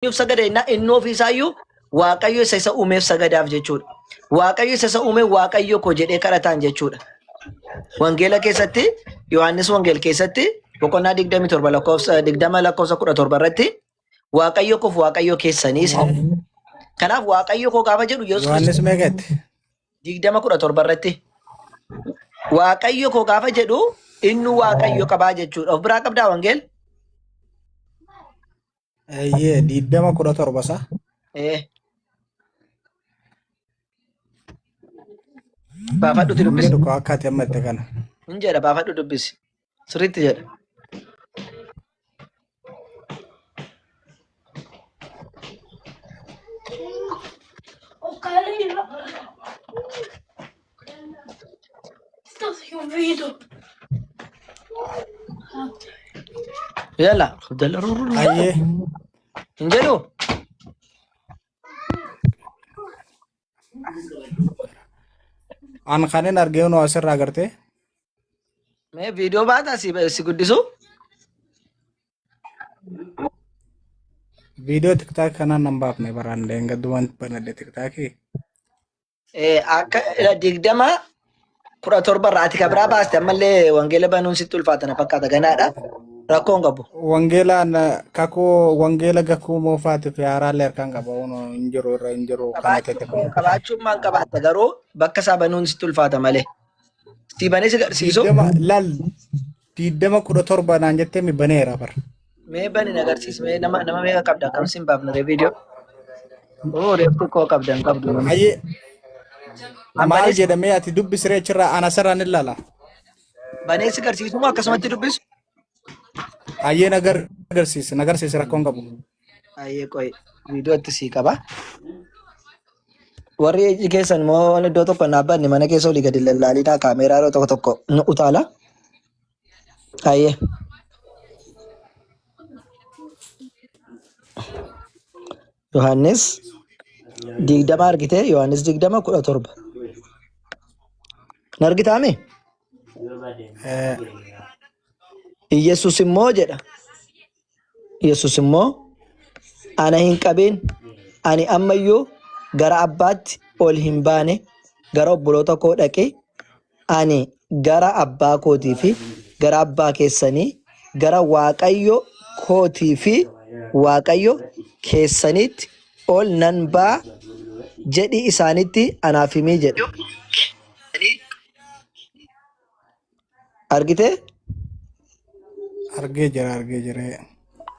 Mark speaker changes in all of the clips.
Speaker 1: Eenyuuf sagada jennaa inni ofii isaayyuu Waaqayyo isa isa uumeef sagadaaf jechuudha. Waaqayyo isa isa uume Waaqayyo koo jedhee kadhataan jechuudha. Wangeela keessatti Yohaannis Wangeel keessatti boqonnaa 27 lakkoofsa 20 lakkoofsa 17 irratti Waaqayyo koof Waaqayyo keessanii isa. Kanaaf Waaqayyo koo gaafa jedhu Yesuus
Speaker 2: Yohaannis
Speaker 1: Kiristoos
Speaker 2: meeqatti?
Speaker 1: 20 17 irratti Waaqayyo koo gaafa jedhu inni Waaqayyo qabaa jechuudha. Of biraa qabdaa Wangeel?
Speaker 2: Eeyyee 20 17 sa.
Speaker 1: Ee. Baafadhuti
Speaker 2: Hin
Speaker 1: dubbisi.
Speaker 2: jedhu koo akka ati amma itti kana.
Speaker 1: Hin jedha baafadhu dubbisi. Sirriitti jedha. Yalla.
Speaker 2: Ayyee
Speaker 1: Hin jedhu.
Speaker 2: an kanin argee nuu asirraa agartee.
Speaker 1: Mee viidiyoo baataa si si guddisu.
Speaker 2: Viidiyoo tiktaak kanaan nan baafne baraan deengaddumaan banadhe tiktaakii.
Speaker 1: Akka 20 17 irraa ati ka biraa baaste ammallee wangeela banuun sitti ulfaata na fakkaata ganaadha. Rakkoo hin qabu.
Speaker 2: Wangeelaan kakuu wangeela kakuu moofaatii fi haaraallee harkaan qaba. Kun hin jiru irra hin jiru kana ta'e kun.
Speaker 1: Qabaachuun maal qabaatta garuu bakka isaa banuun sitti ulfaata malee. Si banee si garsiisu.
Speaker 2: 20 laal 20 17 naan jettee mi baneera bara.
Speaker 1: Mee bani na agarsiisi mee nama meeqa qabda akkam sin baafna ree viidiyoo. Oo reeftu koo qabda hin qabdu.
Speaker 2: Ayyee
Speaker 1: An
Speaker 2: maal
Speaker 1: banee
Speaker 2: jedhamee ati dubbisiree achirraa ana asirraan hin laala.
Speaker 1: banee si garsiisu moo akkasumatti dubbisu?
Speaker 2: Ayyee na agarsiisi na agarsiisi rakkoon qabu.
Speaker 1: Ayyee qoy viidiyootti sii qaba. Warri ijji keessan immoo iddoo tokko hin dhaabbanne mana keessa olii gadi lallaalinaa kaameeraa yeroo tokko tokko nu utaala. Ayyee. Yohaannis 20 argite Yohaannis 20:17. Hin argitaame? Iyyasuus immoo jedha. Yesus immoo, Ana hin qabin, ani amma iyyuu gara Abbaatti ol hin baane, gara obboloota koo dhaqi, ani gara Abbaa kootii fi gara Abbaa keessanii, gara Waaqayyo kootii fi Waaqayyo keessaniitti ol nan ba'a jedhii isaanitti anaaf himi jedhe. Argitee?
Speaker 2: Argee jira argee jira.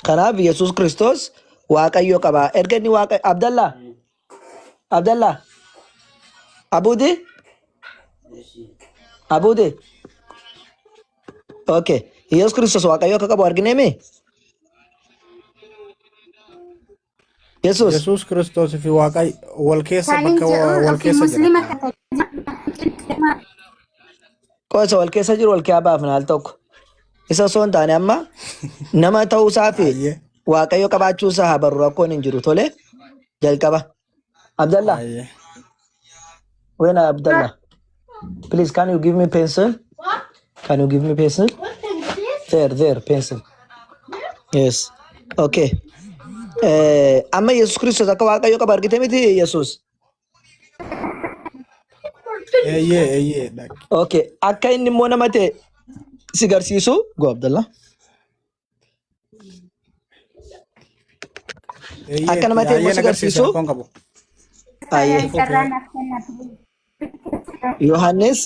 Speaker 1: Kanaaf Yesuus Kiristoos Waaqayyo qaba. Erga inni Waaqa Abdallaa Abdallaa Abuudi Abuudi Okay. Yesuus Kiristoos Waaqayyo akka qabu argineemi? Yesuus.
Speaker 2: Yesuus Kiristoos fi Waaqa wal keessa
Speaker 3: Kanin
Speaker 2: bakka
Speaker 3: jedhuun
Speaker 2: wal
Speaker 3: ofii
Speaker 2: keessa jira.
Speaker 3: muslima ta'e.
Speaker 1: Qosa wal keessa jiru wal keessa baafna al tokko. Isa osoo hin taane amma nama ta'uusaa fi
Speaker 2: Ayyee.
Speaker 1: Waaqayyo qabaachuusaa haa barru rakkoon hin jiru tole jalqaba. Abdallah,
Speaker 2: Ayyee.
Speaker 1: when Abdallah, please can you give me pencil? Can you give me pencil? There, there, pencil. Yes. Okay. Amma Yesuus Kiristoos akka Waaqayyo qaba argite miti Yesuus.
Speaker 2: Eeyyee eeyyee dhaqi.
Speaker 1: Okay. Akka inni immoo nama ta'e si garsiisu. Go Abdallah.
Speaker 2: Eeyyee
Speaker 1: Akka nama ta'e immoo
Speaker 2: ayyee
Speaker 1: si
Speaker 2: na garsiisa
Speaker 1: garsiisu.
Speaker 2: rakkoon qabu.
Speaker 1: Ayyee.
Speaker 2: Itti fufi.
Speaker 3: Carraa naaf kenna.
Speaker 1: Yohaannis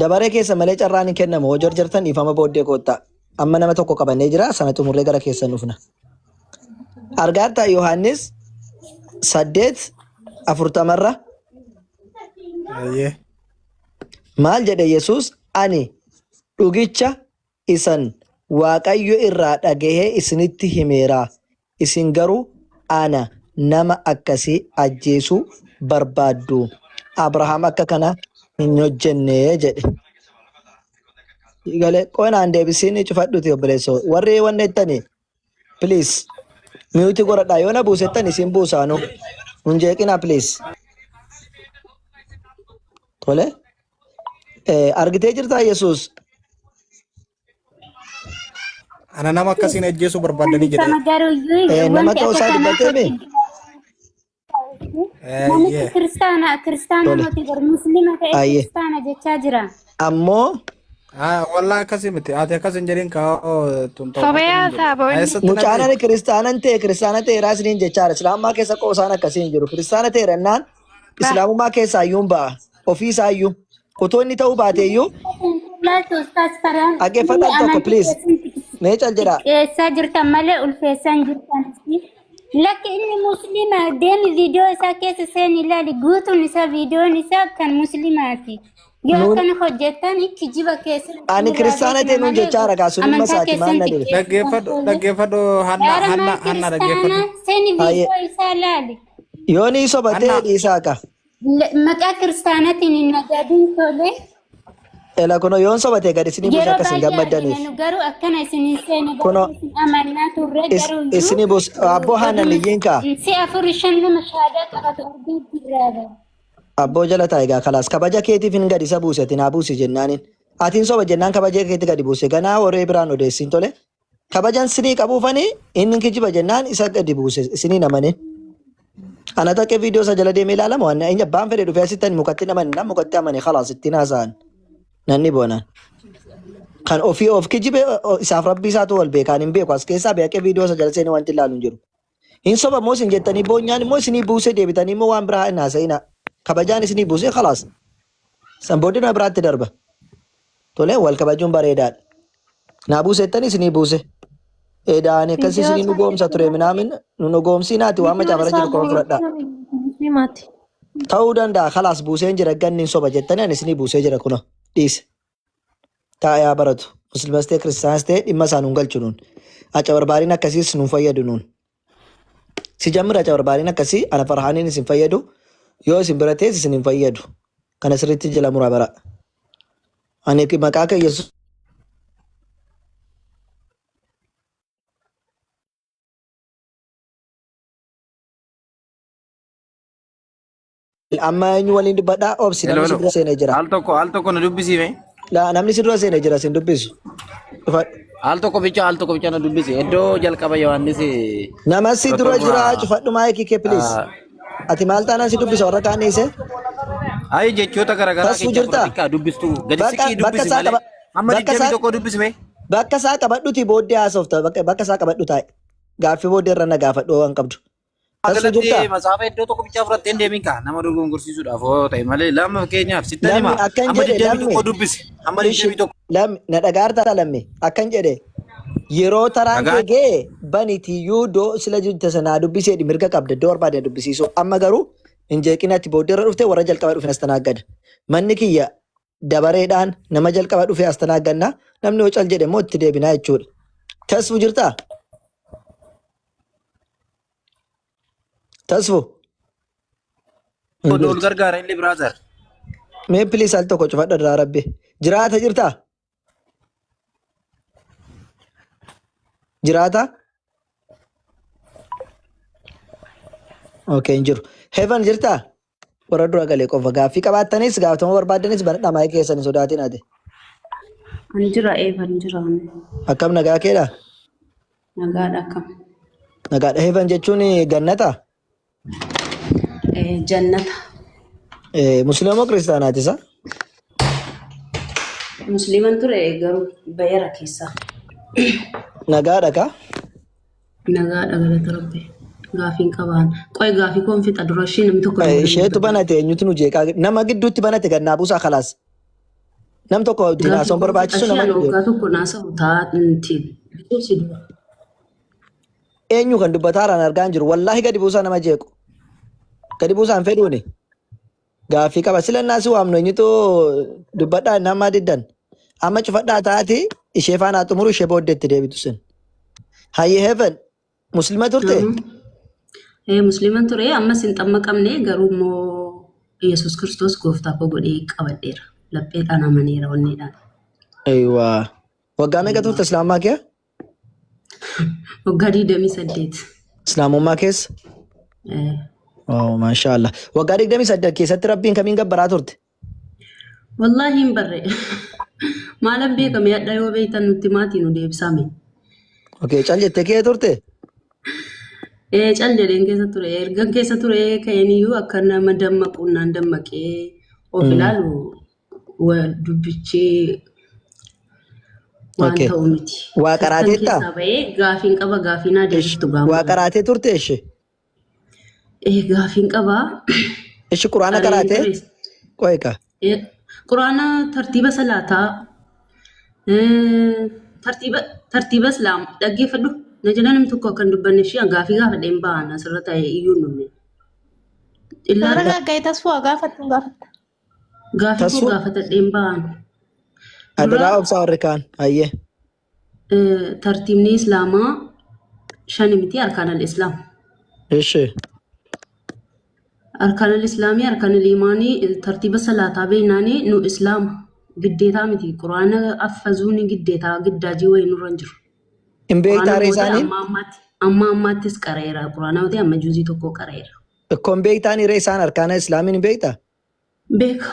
Speaker 1: dabaree keessa malee carraan hin kennamu. Hoo jarjartan dhiifama booddee koottaa. Amma nama tokko qabannee jira sana xumurree gara keessan dhufna. Argaartaa Yohaannis 8:40rra
Speaker 2: Eeyyee.
Speaker 1: maal jedhe Yesuus ani dhugicha isan Waaqayyo irraa dhaga'ee isinitti himeera, isin garuu ana nama akkasii ajjeesuu barbaaddu. Abrahaam akka kana hin hojjenne jedhe. Galee qoy naan deebisiin cufadhuti obboleessoo. Warri wanna jettani please mute godhadhaa yoo na buusettan isin buusaanu. Nun jeeqinaa please. Tole. Argitee jirtaa Yesuus?
Speaker 2: Ana nama akkasiin ajjeesuu barbaadanii jedhee.
Speaker 3: Sama garuu iyyuu
Speaker 1: Nama
Speaker 3: wanti
Speaker 1: ta'uu
Speaker 3: akka
Speaker 1: isaa
Speaker 3: kanaa
Speaker 1: dubbatee mee?
Speaker 3: Namichi
Speaker 2: Eeyyee.
Speaker 3: kiristaana kiristaana
Speaker 1: Tole.
Speaker 3: miti gar muslima ta'e
Speaker 1: Ayyee.
Speaker 3: kiristaana jechaa jira.
Speaker 1: Ammoo
Speaker 2: Ah, wallah akkasii miti. Ati akkas hin jedhin kaa'oo tun ta'uu
Speaker 4: Sobee
Speaker 2: hin jedhu.
Speaker 4: haasaa boonni.
Speaker 2: Eessatti na
Speaker 1: mucaan ani
Speaker 2: beekta?
Speaker 1: kiristaanan ta'e kiristaana ta'eeraa isiniin jechaadha. Islaamummaa keessa qoosaan akkasii hin jiru. Kiristaana ta'eera jennaan
Speaker 4: Ba.
Speaker 1: islaamummaa keessaa iyyuu hin ba'a. Ofii isaa iyyuu. Otoo inni ta'uu baate iyyuu
Speaker 3: Laatu ustaas Farhaan inni
Speaker 1: dhaggeeffadhaan tokko
Speaker 3: amantii
Speaker 1: please.
Speaker 3: keessan
Speaker 1: Mee cal jedhaa.
Speaker 3: xiqqeessaa jirtan malee ulfeessaa hin jirtan. Lakki inni muslima deemi viidiyoo isaa keessa seeni ilaali guutuun isaa viidiyoon isaa kan muslimaati. Yoo
Speaker 1: Nuun
Speaker 3: akkana hojjettan kijiba keessan
Speaker 1: ani
Speaker 3: isinirraa
Speaker 1: kiristaana
Speaker 3: beekna
Speaker 1: ta'e nuun
Speaker 3: malee
Speaker 1: jechaadha kaa sun ilma
Speaker 3: amantaa
Speaker 1: isaati maal
Speaker 3: keessan
Speaker 1: na dhibe.
Speaker 3: xiqqeessitan
Speaker 2: Dhaggeeffadhu
Speaker 3: tole.
Speaker 2: dhaggeeffadhu Hanna
Speaker 3: Yaara
Speaker 2: Hanna
Speaker 3: maal
Speaker 2: Hanna
Speaker 3: kiristaanaa
Speaker 2: dhaggeeffadhu.
Speaker 3: seeni
Speaker 1: Ayyee.
Speaker 3: viidiyoo isaa ilaali.
Speaker 1: Yoo ni sobatee
Speaker 2: Hanna
Speaker 1: dhiisaa ka.
Speaker 3: Maqaa kiristaanaatiin hin nagaadin tole.
Speaker 1: Ela kuno yoon sobatee gad isinii buuse
Speaker 3: Yeroo
Speaker 1: akka isin
Speaker 3: baay'ee argina
Speaker 1: gammaddaniif.
Speaker 3: nu garuu akkana isin hin seene
Speaker 1: Kuno
Speaker 3: garuu isin amannaa turre garuu iyyuu
Speaker 1: isinii buuse abboo Hanna
Speaker 3: oduma
Speaker 1: liyyiin kaa.
Speaker 3: si afur shan nama shaadaa qabatu argaa jirra.
Speaker 1: Abboo jala taa'i gaa kalaas kabaja keetiif hin gadi isa buuse ati naa buusi jennaanin. Atiin soba jennaan kabaja keetti gadi buuse ganaa horee biraan odeessin tole. Kabajan sinii qabuufani inni kijiba jennaan isa gadi buuse isiniin amanin. Ana takkee viidiyoo isa jala deemee ilaalama waan inni abbaan fedhe dhufee asitti ani mukatti namani nan mukatti amane kalaas ittiin haasa'an nanni boonaan. Kan ofii of kijibe isaaf rabbii isaatu wal beekaan hin beeku as keessaa beekee viidiyoo isa jala seenee wanti ilaalu hin jiru. Hin soba immoo isin jettanii boonyaan immoo isinii buusee deebitanii immoo waan biraa hin haasa'ina. Kabajaan isinii buusee kalaas. San booddee nama biraatti darba. Tole wal kabajuun bareedaadha. Naa buusettanii isinii buuse. Edaa ani akkasii
Speaker 4: Viidiyoo
Speaker 1: isinii nu
Speaker 4: isaa
Speaker 1: goomsa ture minaamin nu nu goomsiinaati waan
Speaker 4: viidiyoo
Speaker 1: macaafara
Speaker 4: isaa
Speaker 1: jiru qofa fudhadhaa.
Speaker 4: musliimaati.
Speaker 1: Ta'uu danda'a kalaas buuseen jira ganni hin soba jettanii ani isinii buusee jira kuno dhiise. Taa'ee haa baratu. Muslimas ta'e kiristaanas ta'e dhimma isaa nuun galchu nuun. Acabarbaariin akkasiis nuun fayyadu nuun. Si jammira acabarbaariin akkasii ana farhaaniin isin fayyadu yoo isin bira ta'es isin hin fayyadu. Kana sirriitti jala muraa bara. Ani maqaa kee Yesuus Amma eenyu waliin dubbadhaa? Obsi
Speaker 5: Hello,
Speaker 1: namni si
Speaker 5: hello.
Speaker 1: dura seenee jira.
Speaker 5: Al tokko, al tokko na dubbisi mee.
Speaker 1: Laa namni si dura seenee jira sin dubbisu. Dhufadhu.
Speaker 5: Al tokko bicha, al tokko bicha na dubbisi. Iddoo jalqaba Yohaannis
Speaker 1: Nama si
Speaker 5: kudha
Speaker 1: dura
Speaker 5: torba.
Speaker 1: jira cufadhu maayikii kee please. Ati maal taanaan si dubbisa warra kaan dhiise?
Speaker 5: Ayi jechoota garaagaraa
Speaker 1: Tasfuu
Speaker 5: keessaa
Speaker 1: jirtaa?
Speaker 5: fudhati kaa dubbistu. Gadi
Speaker 1: Bakka
Speaker 5: siqii
Speaker 1: bakka
Speaker 5: dubbisi
Speaker 1: isaa
Speaker 5: malee.
Speaker 1: qaba
Speaker 5: Hamma
Speaker 1: bakka
Speaker 5: digdamii
Speaker 1: isaa
Speaker 5: tokko dubbisi mee.
Speaker 1: bakka isaa qabadhuti booddee haasofta bakka bakka isaa qabadhu taa'e. Gaaffii booddee irra na gaafadhu waan qabdu. Tasfuu
Speaker 5: Galatti
Speaker 1: jirtaa?
Speaker 5: matsaafa iddoo tokko bichaa fudhattee hin deemin kaa nama dogongorsiisuudhaaf yoo ta'e malee lama fakkeenyaaf sittan
Speaker 1: Lammi
Speaker 5: hima
Speaker 1: akkan
Speaker 5: amma
Speaker 1: jedhe
Speaker 5: digdamii
Speaker 1: lammi
Speaker 5: tokko dubbisi amma
Speaker 1: ishi
Speaker 5: digdamii tokko
Speaker 1: lammi na dhagaartaa lammi akkan jedhe yeroo taraan kee
Speaker 5: dhagaa
Speaker 1: ga'e banitiyyuu doo sila jirte sanaa dubbisee mirga qabda iddoo barbaade dubbisiisuu amma garuu hin jeeqin ati booddee irra dhufte warra jalqaba dhufe astanaagada manni kiyya dabareedhaan nama jalqaba dhufe astanaagganna namni yoo cal jedhe immoo itti deebinaa jechuudha. Tasfu jirtaa? Tasfu hin
Speaker 5: ol
Speaker 1: jirtu.
Speaker 5: gargaara illee brother.
Speaker 1: Mee please al tokko cufadha duraa rabbi. Jiraata jirtaa? Jiraata? Okay hin jiru. Heaven jirtaa? Warra dura galee qofa gaaffii qabaattanis gaafatamuu barbaaddanis banadhaa maayikii keessan hin sodaatin ati.
Speaker 6: An jira Eevan jira.
Speaker 1: Akkam nagaa keedha?
Speaker 6: Nagaadha akkam.
Speaker 1: Nagaadha. Heaven jechuun gannata?
Speaker 6: Jannata.
Speaker 1: Musliima moo kiristaanaati isa?
Speaker 6: Musliiman ture garuu ba'eera keessaa.
Speaker 1: Nagaadha kaa?
Speaker 6: Nagaadha galata rabbi. Gaafiin qabaan. Qoy gaafii koon fixa dura ishii namni tokko nama
Speaker 1: Isheetu
Speaker 6: dubbata.
Speaker 1: banate eenyutu nu jeeqaa nama gidduutti banate gannaa buusaa kalaas. Nam tokko ittiin
Speaker 6: Gaafii
Speaker 1: haasawuun
Speaker 6: koon fixa
Speaker 1: barbaachisu
Speaker 6: ishii
Speaker 1: nama
Speaker 6: ani
Speaker 1: nu jeeqa.
Speaker 6: waggaa tokko naasa'u taa'antiin. Bituu si dura.
Speaker 1: Eenyu kan dubbataaraan argaa hin jiru. Wallaahi gadi buusaa nama jeequ. Gadi buusaa hin fedhuuni. Gaaffii qaba. Silannaa si waamnu eenyutu dubbadhaa inni ammaa diddan. Amma cufadhaa taati ishee faana haa xumuru ishee booddee itti deebitu sin. Hayyee Heaven muslima turte?
Speaker 6: Ee musliiman ture ammas hin xammaqamne garuu immoo Yesuus Kiristoos gooftaa koo godhee qabadheera. Lapheedhaan amaneera onneedhaan.
Speaker 1: Eywaa. Waggaa meeqa turte islaamummaa kee?
Speaker 6: Waggaa 28.
Speaker 1: Islaamummaa keessa?
Speaker 6: Eh,
Speaker 1: Oh, maashaallah. Waggaa 28 keessatti rabbiin kamiin gabbaraa turte?
Speaker 6: Wallaahi hin barre. Maalan beekame hadha yoo beektan nutti maatii nu deebisame.
Speaker 1: Okay, cal jettee kee turte?
Speaker 6: Ee cal jedheen keessa ture. Ergan keessa ture ka'een iyyuu akka nama dammaqu naan dammaqee of ilaalu dubbichi waan
Speaker 1: Okay.
Speaker 6: ta'u miti.
Speaker 1: Waa
Speaker 6: Kattan
Speaker 1: qaraateettaa?
Speaker 6: keessaa ba'ee gaafiin qaba gaafii naa
Speaker 1: Ish.
Speaker 6: deebiftu
Speaker 1: Waa
Speaker 6: gaafuma.
Speaker 1: qaraatee turte ishi?
Speaker 6: Ee gaafiin qaba.
Speaker 1: Ishi quraana
Speaker 6: Qareen
Speaker 1: qaraatee?
Speaker 6: ture.
Speaker 1: Qoyka.
Speaker 6: Ee, Quraana tartiiba salaataa tartiiba tartiiba islaam dhaggeeffadhu. Na jala namni tokko akka hin dubbanne ishee gaafii gaafadheen ba'an asirra taa'ee iyyuu hin dhumne. Illaa
Speaker 4: Warra tasfuu gaafattu gaafatta.
Speaker 6: gaafii koo
Speaker 1: Tasfuu
Speaker 6: gaafatadheen ba'an. Dura
Speaker 1: adaraa obsaa warri kaan. Hayyee.
Speaker 6: tartiibni islaamaa shani miti arkaan al-islaam.
Speaker 1: Ishi.
Speaker 6: Arkaan al-islaamii arkaan al-imaanii tartiiba salaataa beeknaanii nu islaama giddeetaa miti quraana affazuun giddeetaa giddaajii wayii nurra hin jiru.
Speaker 1: Hin
Speaker 6: Quraana
Speaker 1: beektaa ree
Speaker 6: booda
Speaker 1: isaaniin?
Speaker 6: amma ammaatti amma ammaattis qareera quraana yoo ta'e amma juuzii tokko qareera.
Speaker 1: Ikkoo hin beektaanii ree isaan arkaana islaamiin hin beektaa?
Speaker 6: Beeka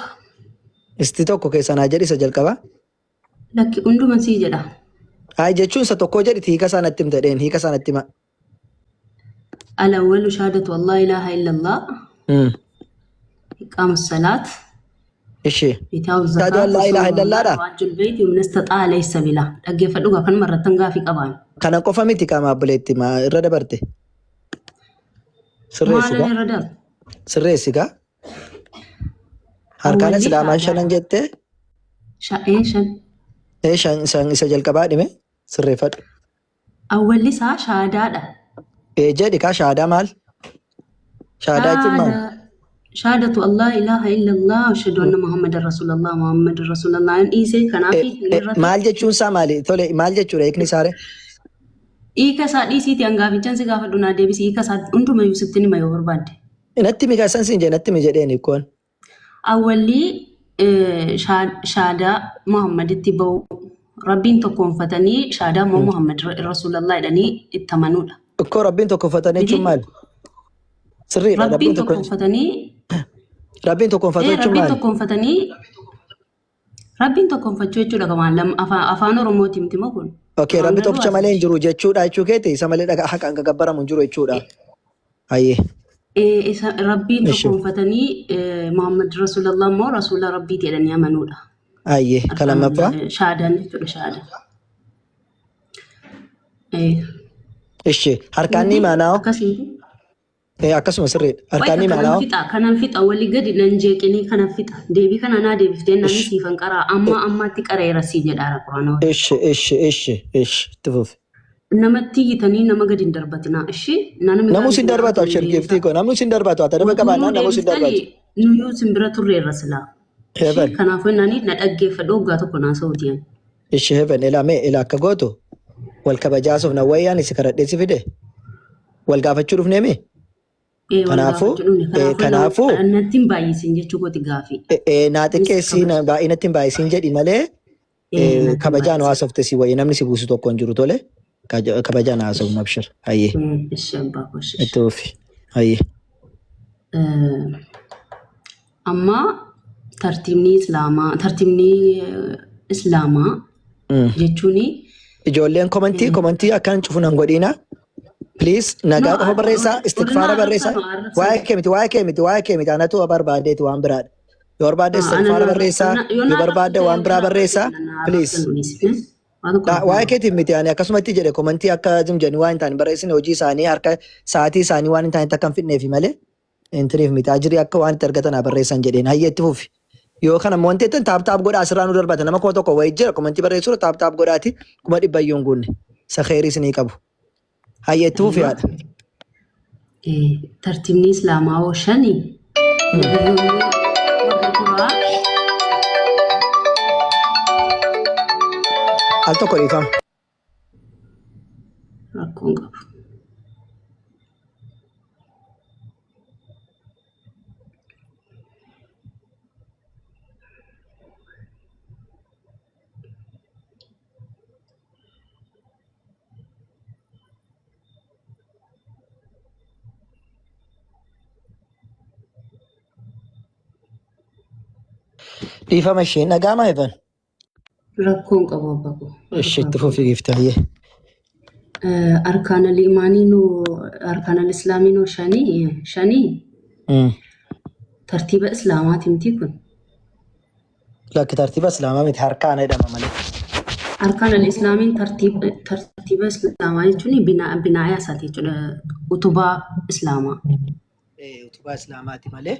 Speaker 1: Isti tokko keessaa naa jedhi isa jalqabaa.
Speaker 6: lakki hunduma sii jedha.
Speaker 1: Hayi jechuun isa tokkoo jedhiti hiika isaa natti himta dheen hiika isaa natti hima.
Speaker 6: Al-awwalu shahaadatu an laa ilaaha illallah iqaamu salaat
Speaker 1: Ishi.
Speaker 6: itaa'u
Speaker 1: Shahaadu
Speaker 6: zakaat
Speaker 1: an laa ilaaha
Speaker 6: wa sawmu
Speaker 1: illallaadha.
Speaker 6: ramadaan wa hajjul beeyti man istaxaa'a ilayhi sabiila. Dhaggeeffadhu gaa kanuma irrattan gaafii qabaan.
Speaker 1: Kana qofa miti qaama abboleetti maa irra dabarte. Sirreessi
Speaker 6: Maalan
Speaker 1: gaa.
Speaker 6: irra darba?
Speaker 1: Sirreessi gaa. Harkaan
Speaker 6: Awwalli
Speaker 1: islaamaa shanan
Speaker 6: shaadaadha.
Speaker 1: jettee
Speaker 6: Sha'ee shan.
Speaker 1: ee shan shan isa jalqabaa dhime sirreeffadhu.
Speaker 6: Awwalli isaa shaadaadha.
Speaker 1: Ee jedhi kaa shaadaa maal? Shaadaa jechuun maal?
Speaker 6: Shaada shaadatu Allah ilaaha illallah ashhadu anna Muhammadan Rasulallah Muhammadan Rasulallah hin dhiise kanaaf hin irrate.
Speaker 1: Maal jechuun isaa maali? Tole maal jechuudha hiikni isaa ree?
Speaker 6: Hiika isaa dhiisiiti hangaafichaan si gaafadhu naa deebisi hiika isaa hundumayyuu sitti hima yoo barbaadde.
Speaker 1: Natti himi kan siin jedhe natti himi jedheen hiikkoon.
Speaker 6: Awwalli shaadaa Muhammaditti ba'u Rabbiin tokkoonfatanii shaadaa immoo Muhammad Rasulallah jedhanii itti amanuudha.
Speaker 1: Ikkoo rabbiin tokkoonfatanii jechuun
Speaker 6: Miti
Speaker 1: maali? Sirriidha
Speaker 6: Rabbiin
Speaker 1: rabbiin tokko
Speaker 6: tokkoonfatanii
Speaker 1: rabbiin tokkoonfatuu jechuun
Speaker 6: Rabbiin
Speaker 1: maali?
Speaker 6: tokkoonfatanii Rabbiin tokkoonfachuu jechuudha kamaan afaan Oromootiin miti moo kun?
Speaker 1: Okay,
Speaker 6: Afaan
Speaker 1: rabbi
Speaker 6: galuu
Speaker 1: tokkicha malee hin
Speaker 6: asitti.
Speaker 1: jiru jechuudha jechuu keeti isa malee dhagaa haqaan kan gabbaramu hin jiru jechuudha. Hayyee.
Speaker 6: Isa Rabbiin
Speaker 1: Ishi.
Speaker 6: tokkoonfatanii Muhammad Rasulallah immoo Rasuula Rabbiiti jedhanii amanuudha.
Speaker 1: Hayyee. Kan
Speaker 6: Arkaan
Speaker 1: lammaffaa?
Speaker 6: shaadaan jechuudha shaadaan. Eh,
Speaker 1: Ishi. Harkaan ni
Speaker 6: Miti
Speaker 1: maanaa?
Speaker 6: akkasiiti.
Speaker 1: Akkasuma sirriidha.
Speaker 6: Wayi
Speaker 1: Harkaan ni
Speaker 6: kanan
Speaker 1: maanaa?
Speaker 6: fixa kanan fixa walii gadi nan jeeqinii kanan fixa deebii kana naa deebiftee namni
Speaker 1: Ishi.
Speaker 6: siifan qaraa amma ammaatti qareera sii jedhaara quraana waliin.
Speaker 1: Ishi ishi ishi ishi. Itti fufi.
Speaker 6: Namatti hiitanii nama gadi hin darbatinaa ishee namni
Speaker 1: Namuu
Speaker 6: gaafii
Speaker 1: sin
Speaker 6: kun
Speaker 1: darbatu
Speaker 6: gaafatu
Speaker 1: abshir
Speaker 6: nu
Speaker 1: giiftii
Speaker 6: deebisaa.
Speaker 1: koo namuu sin darbatu ati adaba
Speaker 6: Utuu nuu
Speaker 1: qabaannaan namuu sin darbatu.
Speaker 6: deebiftanii nuyyuu sin bira turreerra silaa. Ishee
Speaker 1: Heaven.
Speaker 6: kanaafuu nani na dhaggeeffadhu waggaa tokko naa sa'uutiin.
Speaker 1: Ishi heaven ilaa mee ilaa akka gootu wal kabajaasuuf na wayyaan isi karadhee si fide wal gaafachuu dhufnee mee?
Speaker 6: Ee wal
Speaker 1: Kanaafuu
Speaker 6: gaafachuu dhufne kanaafuu
Speaker 1: kanaafuu
Speaker 6: natti hin baay'isin jechuu kooti gaafii.
Speaker 1: naa
Speaker 6: Anis
Speaker 1: xiqqeessii
Speaker 6: kabaja.
Speaker 1: baay'inatti hin baay'isiin jedhi malee
Speaker 6: Ee natti hin
Speaker 1: kabajaan
Speaker 6: baay'isin.
Speaker 1: haasofte si wayya namni si buusu tokko hin jiru tole kabajaan haasofnu abshir hayyee
Speaker 6: Ee ishee abbaa koo ishee.
Speaker 1: itti fufi hayyee.
Speaker 6: Amma tartiibni islaamaa tartiibni islaamaa jechuun
Speaker 1: Ijoolleen komantii komantii akkan cufu nan godhiina. Please
Speaker 6: no
Speaker 1: nagaa qofa barreessaa
Speaker 6: warri na
Speaker 1: istikfaara barreessaa
Speaker 6: arrabsan arrabsan
Speaker 1: waa'ee kee miti waa'ee kee miti waa'ee kee miti anatu barbaadeeti waan biraadha. Yoo barbaadde
Speaker 6: ana
Speaker 1: istikfaara
Speaker 6: na
Speaker 1: barreessaa
Speaker 6: arrabsan yoo
Speaker 1: yoo
Speaker 6: na arrabsu
Speaker 1: barbaadde
Speaker 6: ta'e
Speaker 1: waan
Speaker 6: yoo
Speaker 1: biraa
Speaker 6: na arrabsu
Speaker 1: barreessaa
Speaker 6: na
Speaker 1: please.
Speaker 6: arrabsan dhiisne waan tokko natti
Speaker 1: Waa'ee
Speaker 6: hima.
Speaker 1: keetiif miti ani akkasumatti jedhe komantii akka jim jedhanii waan hin taane barreessine hojii isaanii harka sa'aatii isaanii waan hin taanetti akka hin fidneefi malee intiniif miti ajirii akka waan itti argatan haa barreessan jedheen hayyee itti fufi. Yoo kana immoo wanti jettan taap taap godhaa asirraa nu darbata nama 1000 wayii jira komantii barreessuudha taap taap godhaati 100,000 iyyuu hin guunne isa keerii isinii qabu. Hayyee itti fufi
Speaker 6: Aywa.
Speaker 1: haadha.
Speaker 6: Tartiibni islaamaa hoo shani nabiyyoonni warri duraa
Speaker 1: Al tokko dhiifama.
Speaker 6: rakkoon qabu.
Speaker 1: Dhiifama isheen dhaga'amaa Evan.
Speaker 6: Rakkoon qabu abbaa koo.
Speaker 1: Ishee itti fufi giifti hayyee.
Speaker 6: Arkaanal imaaniinoo arkaanal islaamiinoo shanii shanii tartiiba islaamaati miti kun.
Speaker 1: Lakki tartiiba islaamaa miti harkaana jedhama malee.
Speaker 6: Arkaanal islaamiin tartiiba islaamaa jechuun binaayaa isaati jechuudha. Utubaa islaamaa.
Speaker 1: Utubaa islaamaati malee.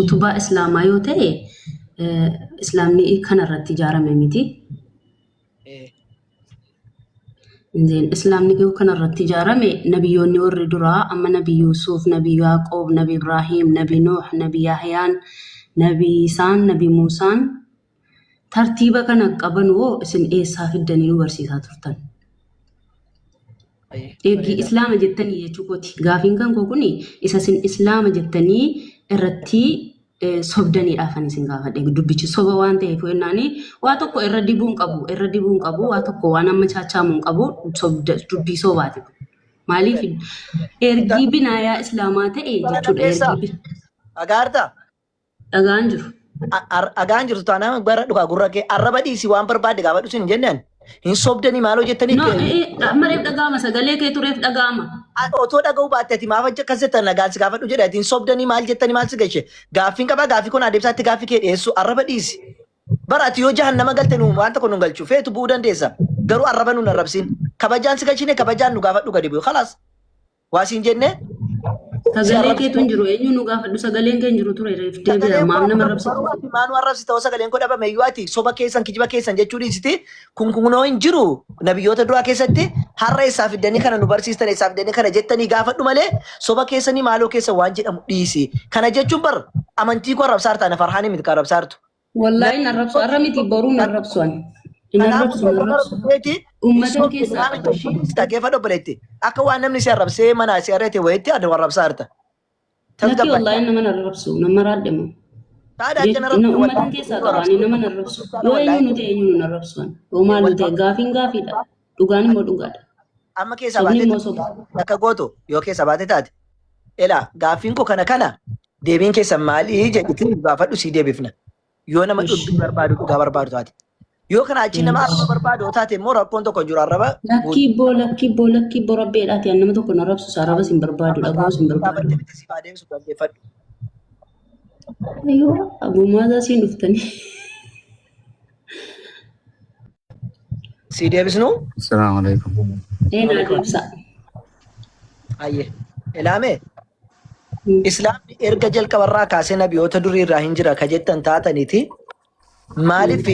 Speaker 6: Utubaa islaamaa yoo ta'e islaamni kanarratti ijaarame miti. Islaamni yoo kanarratti ijaarame nabiyyoonni warri duraa amma nabi Yuusuf, nabi Yaaqoob, nabi Ibrahiim, nabi Nuh, nabi Yahyaan, nabi Isaan, nabi Muusaan tartiiba kana qaban hoo isin eessaa fiddanii nu barsiisaa turtan? Ergi islaama jettanii jechuu kooti. Gaafiin kan koo kuni isa isin islaama jettanii irratti sobdaniidhaaf ani isin gaafadhe. Dubbichi soba waan ta'eef jennaani waa tokko irra dibuu hin qabu. Irra dibuu hin qabu. Waa tokko waan amma chaachaamu hin qabu. Dubbii sobaati kun. Maaliif ergii binaayaa islaamaa ta'e jechuudha. Ergii
Speaker 1: Agaartaa?
Speaker 6: Dhagaan jiru.
Speaker 1: Dhagaan jirtu taanaan bara dhugaa gurra kee arraba dhiisi waan barbaadde gaafadhu sin hin jenneen. Hin sobdanii maaloo jettanii
Speaker 6: No, amma reef dhaga'ama sagalee kee tureef dhaga'ama.
Speaker 1: Otoo dhaga'uu baatte ati maaf akkas jettan nagaan si gaafadhu jedhe ati hin sobdanii maal jettanii maal si gashe gaaffiin qabaa gaaffii kun adeemsaatti gaaffii kee dhiyeessu arraba dhiisi. Bara ati yoo jahannama galte nu waan tokko nu hin galchu feetu bu'uu dandeessa garuu arraba nu hin arrabsiin kabajaan si galchine kabajaan nu gaafadhu gadi bu'u khalaas. Waa siin jenne si
Speaker 6: Sagalee
Speaker 1: arrabsite.
Speaker 6: keetu hin jiru. Eenyu nu gaafadhu sagaleen kee hin jiru ture reef deebi'a.
Speaker 1: Sagaleen koo
Speaker 6: Maaf nama
Speaker 1: akka
Speaker 6: arrabsitu?
Speaker 1: garuu ati maanuu arrabsita yoo sagaleen koo dhabame iyyuu ati soba keessan kijiba keessan jechuu dhiisiti kun kunoo hin jiru nabiyyoota duraa keessatti har'a eessaa fiddanii kana nu barsiistan eessaa fiddanii kana jettanii gaafadhu malee soba keessanii maaloo keessan waan jedhamu dhiisi. Kana jechuun bar amantii koo arrabsaarta ana farhaanii miti kan arrabsaartu.
Speaker 6: Wallaahi hin arrabsu. Har'a miti boruu hin arrabsu ani. Hin
Speaker 1: Kanaafuu
Speaker 6: arrabsu hin
Speaker 1: soba
Speaker 6: arrabsu.
Speaker 1: dhufeeti hin
Speaker 6: Uummatan
Speaker 1: sobde
Speaker 6: keessaa
Speaker 1: maal
Speaker 6: qaba ishee.
Speaker 1: jechuun dhaggeeffadhu obboleetti. Akka waan namni si arrabsee manaa si arrate wayitti ati arrabsaa jirta.
Speaker 6: Lakki
Speaker 1: Tasgabbaa'i.
Speaker 6: wallaahi nama hin arrabsu. Nama raadhemu.
Speaker 1: Taadha achi
Speaker 6: Uummatan
Speaker 1: arrabsite wallaahi
Speaker 6: keessaa
Speaker 1: nu
Speaker 6: qaba ani
Speaker 1: arrabsite.
Speaker 6: nama hin arrabsu. Yoo
Speaker 1: Wallaahi
Speaker 6: eenyu nu ta'e eenyu nu hin arrabsu ani. Yoo maal nu ta'e gaafiin gaafiidha. Dhugaan immoo dhugaadha.
Speaker 1: Amma keessaa
Speaker 6: Sobni
Speaker 1: baatee
Speaker 6: immoo soba.
Speaker 1: akka gootu yoo keessaa baatee taate. Elaa gaaffiin koo kana kana deebiin keessan maalii jedhiti gaafadhu sii deebifna. Yoo nama
Speaker 6: Ishi.
Speaker 1: dubbii barbaadu dhugaa barbaadu taate. Yoo kana achii nama arraba barbaadu yoo taate immoo rakkoon tokko hin jiru arraba
Speaker 6: Lakkii boo lakkii boo lakkii boo rabbeedhaati ani nama tokko na arrabsu arrabas hin barbaadu
Speaker 1: amma
Speaker 6: dhagahuus hin
Speaker 1: gaaffii
Speaker 6: barbaadu.
Speaker 1: gaafatte miti siif haa deebisu dhaggeeffadhu.
Speaker 6: Ayyoo abuumaasaa siin dhuftanii.
Speaker 1: Sii deebisnu?
Speaker 5: Assalamu alaikum.
Speaker 6: Ee naa deebisa.
Speaker 1: Ayyee. Ilaamee Islaamni erga jalqabarraa kaasee nabiyoota durii irraa hin jira ka jettan taataniiti. Maaliif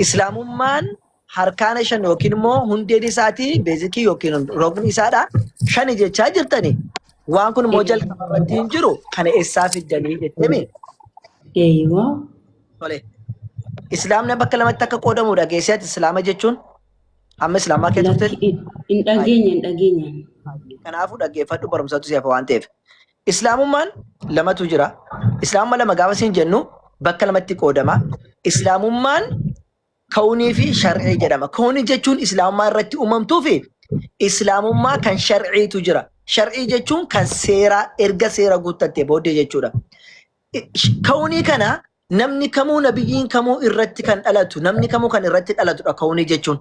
Speaker 1: Islaamummaan harkaana shan yookiin immoo hundeen isaatii beezikii yookiin rogni isaadha shani jechaa jirtani. Waan kun immoo jalqaba irratti hin jiru kana eessaa fiddanii jettemi.
Speaker 6: Eeyyuu.
Speaker 1: Tole. Islaamni bakka lamatti akka qoodamu dhageessee ati Islaama jechuun amma Islaamaa kee turte.
Speaker 6: Lakki hin dhageenye hin dhageenye.
Speaker 1: Kanaafuu dhaggeeffadhu barumsatu si hafa waan ta'eef. Islaamummaan lamatu jira. Islaamummaa lama gaafa siin jennu bakka lamatti qoodama. Islaamummaan kawnii fi shar'ii jedhama. Kawnii jechuun islaamummaa irratti uumamtuu fi islaamummaa kan shar'iitu jira. Shar'ii jechuun kan seeraa erga seera guuttattee booddee jechuudha. Kawnii kana namni kamuu nabiyyiin kamuu irratti kan dhalatu namni kamuu kan irratti dhalatudha kawnii jechuun.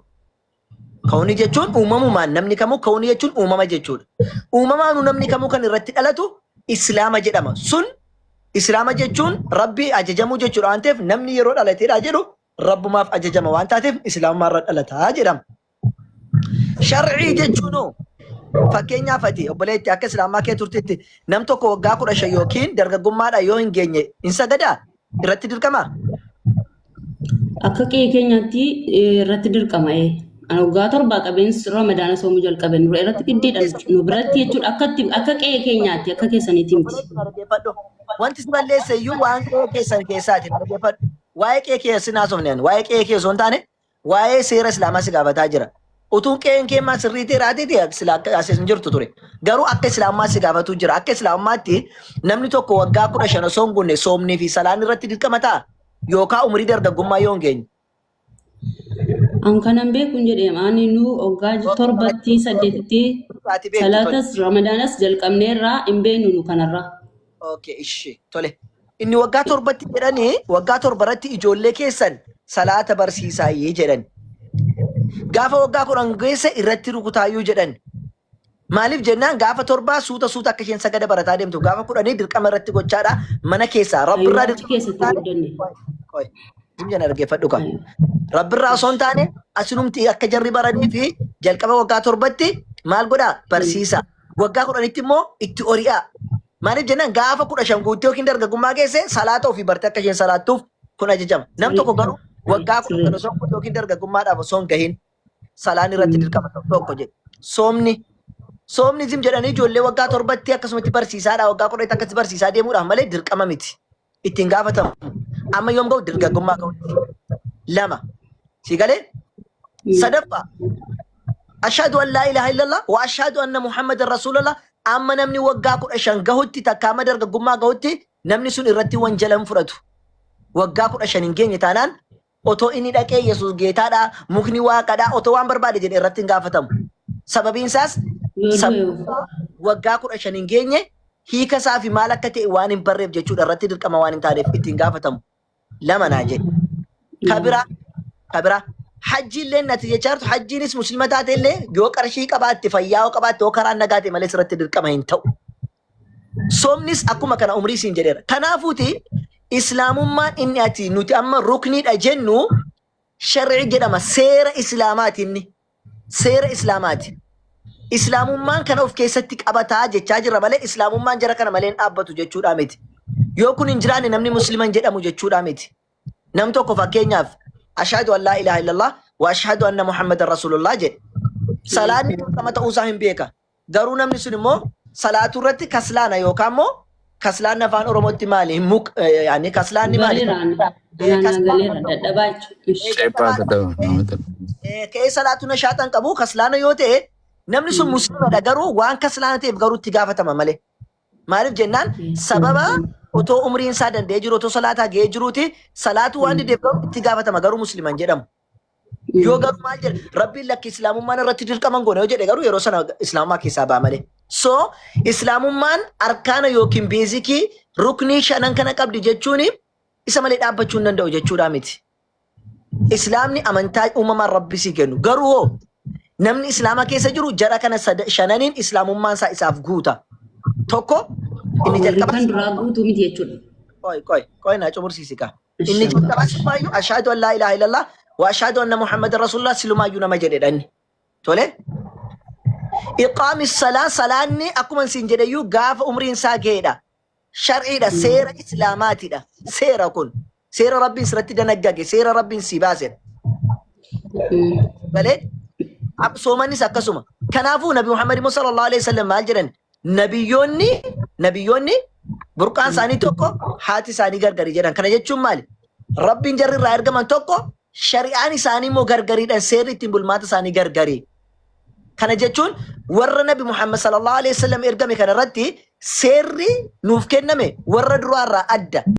Speaker 1: Kawnii jechuun uumamumaan namni kamuu kawnii jechuun uumama jechuudha. Uumamaanuu namni kamuu kan irratti dhalatu islaama jedhama. Sun islaama jechuun rabbii ajajamuu jechuudha waan ta'eef namni yeroo dhalateedha jedhu rabbumaaf ajajama waan taateef islaamummaa irra dhalataa jedhama. Shar'ii jechuun hoo fakkeenyaaf ati obboleetti akka islaamaa kee turtetti nam tokko waggaa 15 yookiin dargaggummaadhaan yoo hin geenye hin sagadaa irratti dirqamaa?
Speaker 6: Akka qe'ee keenyaatti irratti dirqama. Ani waggaa torbaa qabeen ramadaana soomuu jalqabe nurra irratti giddiidha nu biratti jechuudha akka itti akka qe'ee keenyaatti akka keessaniiti miti.
Speaker 1: Obboleetti na dhaggeeffadhu. Wanti si balleesse iyyuu waan qe'ee keessan keessaati na dhaggeeffadhu. Waa'ee qe'ee kee sin haasofne ani. Waa'ee qe'ee kee osoo hin taane waa'ee seera Islaamaa si gaafataa jira. Utuu qe'een kee maa sirrii ta'e raatee sila akka as hin jirtu ture. Garuu akka Islaamummaa si gaafatuu jira. Akka Islaamummaatti namni tokko waggaa 15 osoo hin guunne soomnii fi salaan irratti dirqama ta'a. Yookaan umurii dargaggummaa yoo hin geenye.
Speaker 6: An kanan beeku hin jedheem ani nu waggaa torbatti saddeetitti
Speaker 1: Ati beektu tole.
Speaker 6: salaatas ramadaanas jalqabneerraa hin beeknu nu kanarraa.
Speaker 1: Okay, ishi tole. Inni waggaa torbatti jedhanii waggaa torba irratti ijoollee keessan salaata barsiisaayii jedhan. Gaafa waggaa 10 geesse irratti rukutaayyuu jedhan. Maaliif jennaan gaafa torbaa suuta suuta akka isheen sagada barataa deemtu gaafa kudhanii dirqama irratti gochaadha mana keessaa rabbirraa
Speaker 6: Ayyuu achi
Speaker 1: dirqama
Speaker 6: keessatti
Speaker 1: taane
Speaker 6: guddanne.
Speaker 1: qoy hin jenna dhaggeeffadhu kaa.
Speaker 6: Ayyuu.
Speaker 1: Rabbirraa osoo hin taane asinumti akka jarri baranii fi jalqaba waggaa torbatti maal godhaa barsiisa. Waggaa kudhanitti immoo itti ori'aa. Maaliif jennaan gaafa 15 guuttee yookiin dargaggummaa geesse salaata ofii bartee akka isheen salaattuuf kun ajajama. Nam tokko garuu waggaa 15 osoo hin guutin yookiin dargaggummaadhaaf osoo hin gahin salaan irratti dirqama ta'u tokko jedhe. Soomni soomni zim jedhanii ijoollee waggaa torbatti akkasumatti barsiisaadha waggaa kudhanitti akkasitti barsiisaa deemuudhaaf malee dirqama miti. Ittiin gaafatamu. Amma yoom ga'u dargaggummaa ga'u. Lama. Si galee? Sadaffaa. Ashhadu an laa ilaaha illallah wa ashhadu anna Muhammadan rasuulallah amma namni waggaa 15 gahutti takka amma dargaggummaa gahutti namni sun irratti wanjala hin fudhatu. Waggaa 15 hin geenye taanaan otoo inni dhaqee Yesuus geetaadha, mukni waaqadha, otoo waan barbaade jedhe irratti hin gaafatamu. Sababiin isaas
Speaker 6: Yoo du'e
Speaker 1: sababiin
Speaker 6: hoo?
Speaker 1: isaa waggaa 15 hin geenye hiika isaa fi maal akka ta'e waan hin barreef jechuudha irratti dirqama waan hin taaneef ittiin gaafatamu. Lama naa jedhe. Kabira kabira hajji illee nati jechaa jirtu hajjiinis muslima taate illee yoo qarshii qabaatte fayyaa yoo qabaatte yoo karaan nagaa ta'e malee sirratti dirqama hin ta'u. Soomnis akkuma kana umrii siin jedheera. Kanaafuuti islaamummaan inni ati nuti amma rukniidha jennu shar'ii jedhama. Seera islaamaati inni. Seera islaamaati. Islaamummaan kana of keessatti qabataa jechaa jirra malee islaamummaan jara kana malee hin dhaabbatu jechuudha miti. Yoo kun hin jiraanne namni muslima hin jedhamu jechuudha miti. Nam tokko fakkeenyaaf ashhadu an laa ilaaha illallah wa ashhadu anna muhammadan rasulullah jedhe. Salaanni dirqama ta'uusaa hin beeka. Garuu namni sun immoo salaatuu irratti kaslaana yookaan immoo kaslaanni afaan Oromootti maali? Hin muk yaani kaslaanni maali?
Speaker 6: Galeera ana. Anaa naa
Speaker 1: Kaslaana
Speaker 6: galeera dadhabaa jechuudha.
Speaker 5: Ceephaa
Speaker 1: dadhabaadha.
Speaker 5: dadhaba namatti.
Speaker 1: Ka'ee salaatu nashaaxan qabu kaslaana yoo ta'e namni sun muslimadha garuu waan kaslaana ta'eef garuu itti gaafatama malee. Maaliif jennaan sababa otoo umriin isaa danda'ee jiru otoo salaataa ga'ee jiruuti salaatuu waan dideef garuu itti gaafatama garuu musliman jedhamu. Yoo garuu maal jedhe rabbiin lakki islaamummaan irratti dirqama hin goone yoo jedhe garuu yeroo sana islaamummaa keessaa ba'a malee. So islaamummaan arkaana yookiin beezikii ruknii shanan kana qabdi jechuun isa malee dhaabbachuu hin danda'u jechuudha miti. Islaamni amantaa uumamaan rabbi sii kennu. Garuu hoo namni islaama keessa jiru jara kana shananiin islaamummaan isaa isaaf guuta. Tokko inni
Speaker 6: Warri
Speaker 1: jalqaba
Speaker 6: kan duraa guutuu miti jechuudha.
Speaker 1: Qoy qoy qoy naa cumursiisi kaa. Inni
Speaker 6: Inshallah.
Speaker 1: jalqabaa silumaayyuu ashaadu an laa ilaaha illallah wa ashaadu anna muhammadan rasulullah silumaayyuu nama jedhedha inni. Tole. Iqaami salaa salaanni akkuma siin jedheyyuu gaafa umriin isaa ga'edha. Shar'iidha seera islaamaatidha. Seera kun seera rabbiin sirratti danaggage seera rabbiin sii baasedha. Malee soomannis akkasuma. Kanaafuu Nabi Muhammad immoo sallallahu alaihi wasallam maal jedhan? Nabiyyoonni nabiyyoonni burqaan isaanii tokko haati isaanii gargari jedhan. Kana jechuun maali? Rabbiin jarri irraa ergaman tokko shari'aan isaanii immoo gargariidhaan seerri ittiin bulmaata isaanii gargari. Kana jechuun warra Nabi Muhammad sallallahu alaihi wasallam ergame kana irratti seerri nuuf kenname warra duraarraa adda.